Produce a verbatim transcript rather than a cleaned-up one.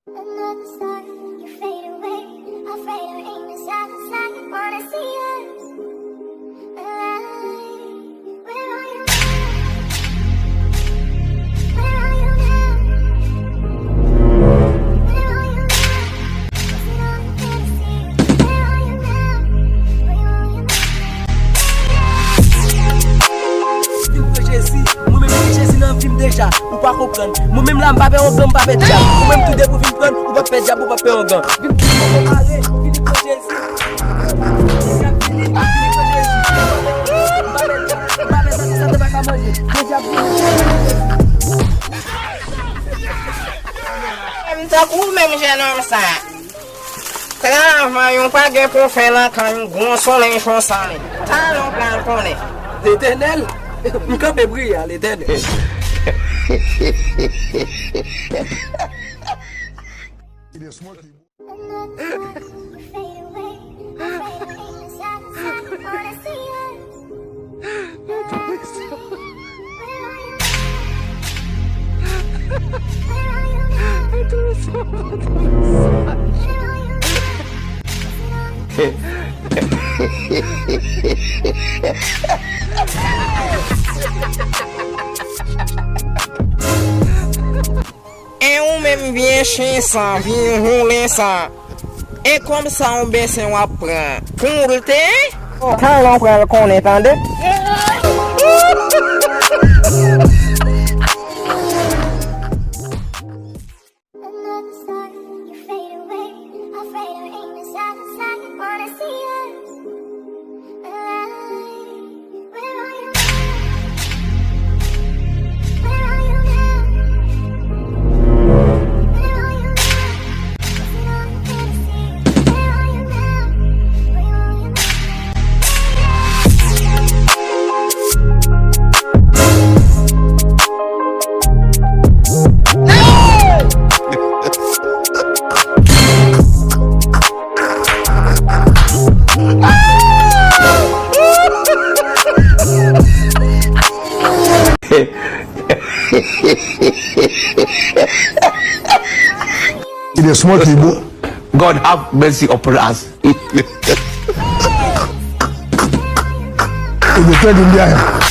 Another star, you fade away. Afraid of aiming side to side. Wanna see us alive. Where are you now? Where are you now? Where are you now? Is it all a fantasy? Where are you now? Where are you now? Vin pran Jezi, mwen menm gen Jezi nan vi m deja. Ou pa konprann. Mwen menm la, m pa pè ongan, m pa pè dyab. Ou menm tou de pou vin pran, ou p ap pè dyab, ou p ap pè ongan. Vin pran mwen pare, vin pran Jezi. Vin pran Jezi. M pa pè dyab, m pa pè sa, sa te pa ka manje. Gen dyab vini. M tankou menm jennonm sa. Travay ou pa gen pou fè nan kay ou, gwo solèy cho sa li. Talè w pral konnen. Letènèl, m kanpe priye a Letènèl. E ou menm vye chen sa, vye vòlè sa. E kòb sa w bensen w ap pran pou w lte? Talè w pral konnen tande. Another star, you fade away. Afraid of aiming side to side. Wanna see us alive. Where are you now? Where are you now? Where are you now? Is it all a fantasy? Where are you now? Where are you now? It is smoky, bro. God have mercy upon us. It is smoky, bro.